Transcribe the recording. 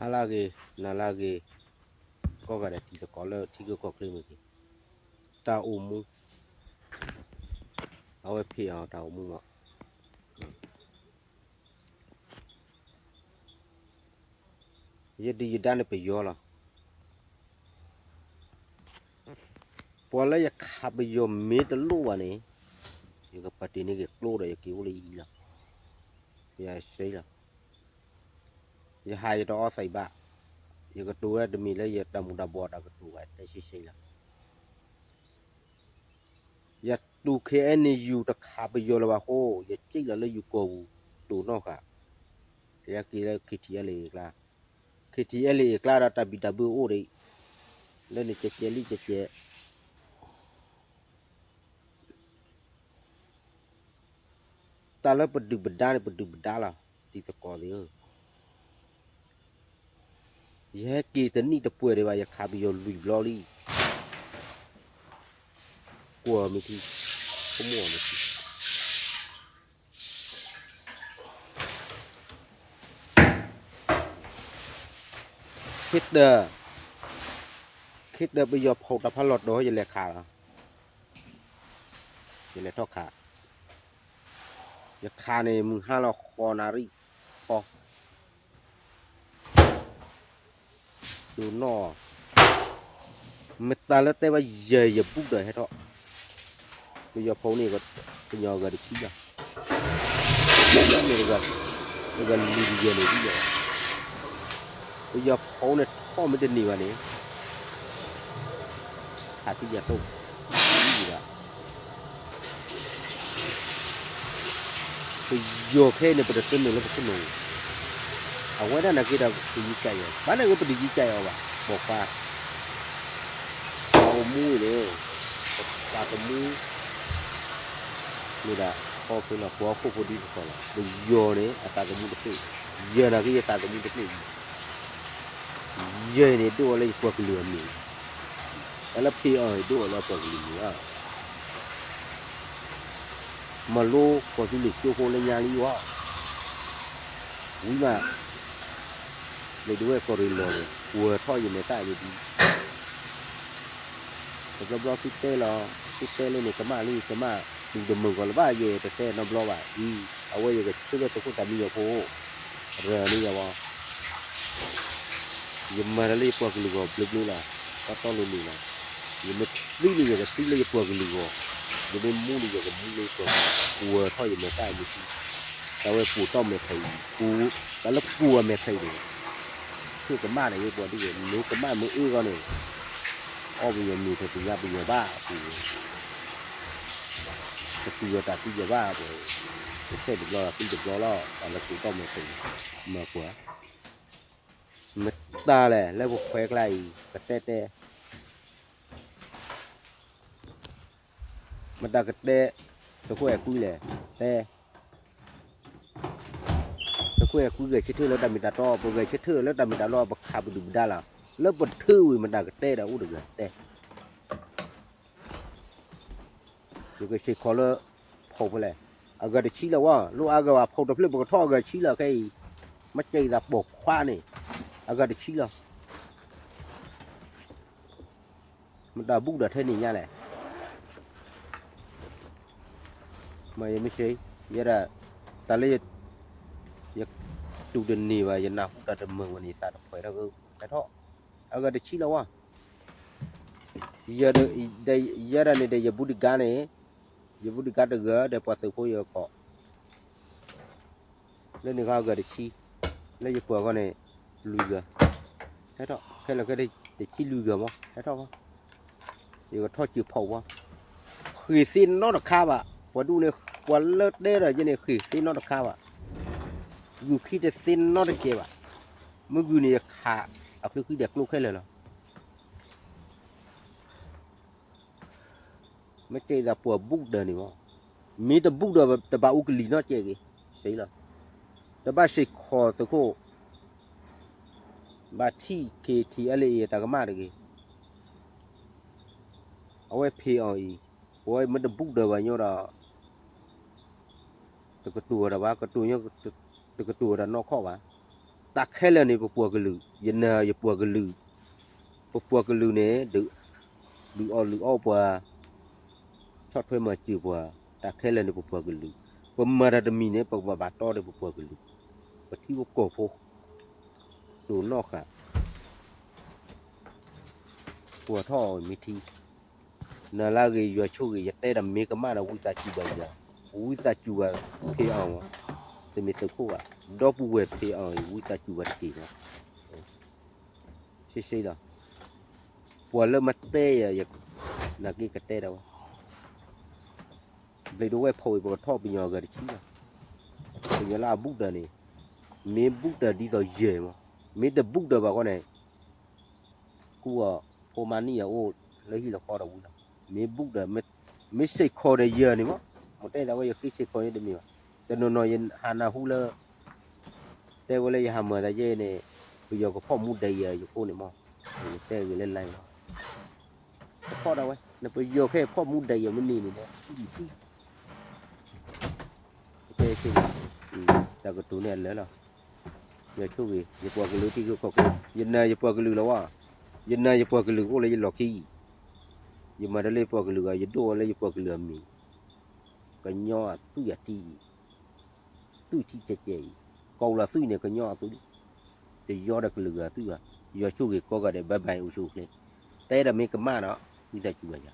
ဟါလၢအဂ့ၤ, နၤလၢအဂ့ၤ, ကိးဂၤဒဲးတံၤသကိးလၢထံဂုၤကီၢ်ချၢမ့ၢ်ဂ့ၤ, တၢ်အိၣ်မူ, အဝဲဖံးအီၤတၢ်အိၣ်မူမး, ယဒုၣ်ယဒါန့ၣ်ပယီၤလီၤ. ပှၤလၢယခးပယီၤမ့ၢ်တလိၣ်ဘၣ်န့ၣ်, ယကပာ်တ့ၢ်န့ၢ်က့ၤကျိဒီးယက့ၤအိၣ်လၢယအံၤလီၤ. ယစ့လီၤ. ယဟးယတအီသံးဘၣ်, ယကတိၤဝဲတမ့ၢ်လၢယတၢ်မူၤတၢ်ဘှီးတၢ်ကတိၤဘၣ် တဲဆ့ဆ့လီၤ. ယတူၢ် K N U တခးပယီၤလၢၤဘၣ်အဃိ, ယစ့လီၤလၢယကီၢ်ပူၤ, တိၢ်နီၣ်ဃာ်, ယက့ၤလၢ K T L A အကျါ, K T L A အကျါဒီးတၢ်ဘံၣ်တၢ်ဘၢအိၣ်ဒံး, လၢန့ၣ်ကဲကဲလံကဲကဲ တၢ်လၢပဒုၣ်ပဒါန့ၣ် ပဒုၣ်ပဒါလီၤ, တံၤသကိးသ့ၣ်ဧၢ, ယဟဲက့ၤတနံၣ်တပှဲၤဒံးဘၣ် ယခးပယီၤလွံၢ်ဘျီလံ, ကွၢ်မ့ၢ်ထံ, ကမိၣ်မ့ၢ်ထံ, ခ့တၢၢ်, ခ့တၢၢ်ပယီၤဖီၣ်တၢ်ဖးလီၤတီၤ ယလဲၤခးလီၤ, ယလဲၤထီၣ်ခး, ယခးန့ၣ်မုၢ်ဟါလီၤဃိးနၣ်ရံၣ်ဃီ တိၢ်နီၣ်, မတၤလၢတဲဘၣ်ယဲၢ်ယဘူၣ်ဒီးဟဲထီၣ်, ပယီၤဖီန့ၣ် ပညီအဂၤတဆံလီၤ, မ့ၢ်တဂၤ, တဂၤလွံၢ်ကယဲၢ်န့ၣ်ဒ်လဲၣ်, ပယီၤဖီန့ၣ်ထီၣ်မ့ၢ်တန့ၢ်ဘၣ်န့ၣ်, ခးသံယၤတိၢ်, ဒ်ဘၣ် ပယီၤခဲအံၤန့ၣ် ပတတနုာ်လၢပခိၣ်နူာ်, အဝဲဒၣ်နာ်က့ဒီး ပယံကၢအီၤ, ဘၣ်နာ်က့ပတယံကၢအီၤဘၣ်, ပိာ်ခွါ, ပအိၣ်မူအံၤန့ၣ်, ပသးသမူ, မ့ၢ်ဒၣ်, ဟီဖဲလီၤ ပှၤဟီၣ်ခိၣ်ဖိဒ်သိးသိးလီၤ, ပယီၤန့ၣ် အသးသမူတဖျၢၣ်, ယဲၢ်နာ်က့ယသးသမူတဖျၢၣ်, ယဲၢ်န့ၣ်ဒိၣ်အီၤလၢယပှၤကလုာ်အမံၤ, တၢ်လၢဖံးအီၤအံၤဒိၣ်အီၤလၢပှၤကလုာ်မံၤလီၤ. မၤလိကီၢ်သူလ့ၤကၠိဖိလၢညါလံဝဲ, ဝံၤမး, လၢဒဝဲၢ်ကီၢ်ရ့ၣ်လီၤန့ၣ် ပှၤထီၣ်ယမဲာ်သၣ်ယဒံ, တဘျီဘျီသုတဲလီၤ, သုတဲလၢန့ၣ် ကမၣ်လံ ကမၣ်, တူၢ်တမုာ်ဂီၤလၢၤဘၣ် ယတတဲနီတဘျီဘၣ်အံၤ, အဝဲယကဆၢထၢၣ်သုးခိၣ်သးမံယီၤဖိ, ရၢန့ၣ်ယဝဲ ယမၤတၢ်လၢယပှၤကလုာ်ဂီၢ်ဘျ့ဘျ့လီၤ, တီတီလိၤလိၤလီၤ, ယမ့ၢ်သံန့ၣ် ယကသံလၢယပှၤကလုာ်ဂီၢ်, ယမ့ၢ်မူန့ၣ် ယကမူလၢယပှၤကလုာ်, ပှၤထီၣ်ယမဲာ်သၣ်ယမ့ၢ်သံ, တၢ်ဝဲပူၤတီၢ်မဲာ်ဖံး, တၢ်လၢပူၤအမဲာ်ဖံးန့ၣ်, ဟ့ၣ်ကမၣ်န့ၣ် ယပှၤဒ်န့ၣ် မ့ၢ်ကမၣ်မ့ၢ်အၢဂီၢ်န့ၣ်, အီၣ်ပယီၤမ့ၤ တသ့ၣ်ညါပယီၤဘၣ်အပူၤ, တတုၤအတၢ်သံယၤဘၣ်အပူၤ, တဆဲးတဘျီသံတဘျီလီၤ, တၢ်လၢပူၤတီၢ်မဲာ်ဖံး, မၤပှၤ မတၤလဲၣ် လၢပခွဲးကျါအံၤ ကတဲတဲ, မတၤကတဲ, သုးခိၣ်အဲၤကွံလဲၣ်, တဲ, သုးခိၣ်အဲၤကွံဂဲၤဆၢထၢၣ်လၢတၢ်မ့ၢ်တၢ်တီ, ပဂဲၤဆၢထၢၣ်လၢတၢ်မ့ၢ်တၢ်တီ ပခးပဒုၣ်ပဒါလီၤ, လၢပထၢဝံၤမတၤကတဲဒီးအိၣ်တဂၤတဲ ယကစ့ၢ်ကီးလၢ ဖီၣ်ဖဲလဲၣ်, အဂၤတဆံလီၤဝဲ, လိၣ်အါဂၤဘၣ် ဖီၣ်တဖျၢၣ်ပကထီၣ်အဂၤတဆံလီၤခဲအံၤ, မ့ၢ်ကဲအံၤသးပိာ်ခွါန့ၣ်, အဂၤတဆံလီၤ, မတၤဘူၣ်ဒီးထဲန့ၣ်ညါလဲၣ်, မ့ၢ်ယမ့ၢ်ဆ့, ယဲဒၣ်, တၢ်လၢ ယတူၢ်တန့ၢ်ဘၣ် ယနၢ်ဟူတၢ်တမုာ်ဝဲန့ၣ် သးတဖှဲးထီၣ်ကဟဲထီၣ်, အဂၤတဆံလီၤဝဲ ယဲဒၣ်န့ၣ်ဒီး ယဘူၣ်ဒံးကါန့ၣ်, ယဘူၣ်ဒံးကါတဂၤဒီးပှၤသုးဖိယကီး, လၢန့ၣ်ခီအဂၤတဆံ, လၢယပှၤဂီၢ်န့ၣ်, လွံၢ်ဂၤ, ဟဲထီၣ်ခဲလၢာ်ခဲဆ့တဆံလွံၢ်ဂၤမး ဟဲထီၣ်ဘၣ်, ယကထီၣ်စၢၤဖီၣ်ဝဲ, ဃ့ၢ်သ့နီတခါဘၣ်, ပှၤဒူၣ်န့ၣ် ပှၤလၢတဲဒီးယဲန့ၣ် ဃ့ၢ်သ့နီတခါဘၣ်, ဂုာ်ခံတသ့နီတကဲးဘၣ်, မ့ၢ်ဂုာ်န့ၣ်ယခးအချၢဃံဒီးကျိခဲလၢာ်လီၤ. မ့ၢ်ကဲအံၤသးပှၤဘူၣ်ဒၢးန့ၣ်မး, မ့ၢ်တဘူၣ်ဒီး တဘၣ်အူကလံၤနီတကဲးဂ့ၤ, စ့လီၤ, တဘၣ်စ့ၢ်ကီးသုးခိၣ်, ဘၣ်ထံၣ် K T L A အတၢ်ကမၣ်တဂ့ၤ, အဝဲဖံးအီၤအံၤ, ပဝဲမ့ၢ်တဘူၣ်ဒၢးဘၣ်ညီဒီး တကတိၤဝဲဒၣ်ဘၣ်, ကတိၤညီ, တကတိၤဝဲဒၣ်နီၢ်ခီၣ်ဘၣ်, တၢ်ခဲလၢာ်န့ၣ် ပပှၤကလုာ်, ယနၢ်ယပှၤကလုာ်, ပပှၤကလုာ်န့ၣ် ဒုးအီၣ်လုၢ်အီၣ်ပှၤ, ဆီၣ်ထွဲမၤစၢၤပှၤ, တၢ်ခဲလၢာ်န့ၣ် ပပှၤကလုာ်, ပမၤတၢ်တမံၤန့ၣ် ပကဘၣ်ဘၣ်တီဒီးပပှၤကလုာ်, ပထံဖိကီၢ်ဖိ, တိၢ်နီၣ်ဃာ် ကွၢ်ထီၣ်အီၤမ့ၢ်ထံ, နၤလၢအဂ့ၤ ယွၤဆိၣ်ဂ့ၤ ယတဲဒီးမ့ၢ်ကမၣ်ဒီး ဝံသးစူၤဘၣ်ယၤ, ဝံသးစူၤဘၣ်ဖံးအီၤ, တမ့ၢ်သုးခိၣ်ဘၣ်, ဒီပုၢ်ဝဲၢ်ဖံးအီၤအံၤ ဝံသးစူၤဘၣ်တက့ၢ်လီၤ. ရှဲရှဲလီၤ, ပှၤလၢမၤတဲယၤ, နာ်က့ကတဲဒၣ်ဝဲ ဘျ့းဒဝဲၢ်ဖီဝံၤ ပကထီၣ်ပညီအဂၤတဆံလီၤ. ပညီလၢအဘူးတၢၢ်န့ၣ်, မ့ၢ်ဘူးတၢၢ်ဒ်သိးယဲၢ်မး, မ့ၢ်တဘူးတၢၢ်ဘၣ်ဃီန့ၣ်, ဃုအီၤဖိမါနံၣ်အအိၣ်လၢဟံၣ်လီၤဃီဒီးဝံၤလီၤ. မ့ၢ်ဘူးတၢၢ်, မ့ၢ်စ့ၢ်ကီးဒီးယဲၢ်န့ၣ်မး, မ့ၢ်တဲသးဝဲယဃ့စ့ၢ်ကီးန့ၣ်တမ့ၢ်ဘၣ်. တနီၤနီၤယဟးနၢ်ဟူလၢ တဲဝဲလၢယဟးမၤသးယဲၢ်န့ၣ်, ပယီၤကဖီၣ်မူဒါယၤယဃိန့ၣ်မး, ယတဲဂ့ၤလၢ line လီၤ. ကဖီၣ်ဒၣ်ဝဲ, နပယီၤခဲအံၤဖီၣ်မူဒါယၤမ့ၢ်န့ၢ်န့ၣ်ဒီး တၢ်ကတိၤန့ၣ်အလၢာ်လီၤ. ယဆိၣ်ဂ့ၤ ယပှၤကလုာ်ထံဂုၤကီၢ်ဂၤ, ယနာ်ယပှၤကလုာ်လီၤဝဲ, ယနာ်ယပှၤကလုာ်အိၣ်လၢယလီၢ်ခံအံၤ, ယမၤတၢ်လၢယပှၤကလုာ်ဂၤ, ယဒိၣ်ဝဲလၢယပှၤကလုာ်အမံၤ, ကညီအသွံၣ်အထံအံၤ, သွံၣ်ထံကဲကဲအံၤ, ကီၢ်လီၤသွံၣ်န့ၣ် ကညီအသွံၣ်, တယီဒီးကလုာ်ဂၤသွံၣ်ဘၣ်, ယွၤဆိၣ်ဂ့ၤကိးဂၤဒဲး bye bye အိၣ်ဆူၣ်အိၣ်ချ့, တဲဒီးမ့ၢ်ကမၣ်ဒီး ဝံသးစူၤဘၣ်ယၤ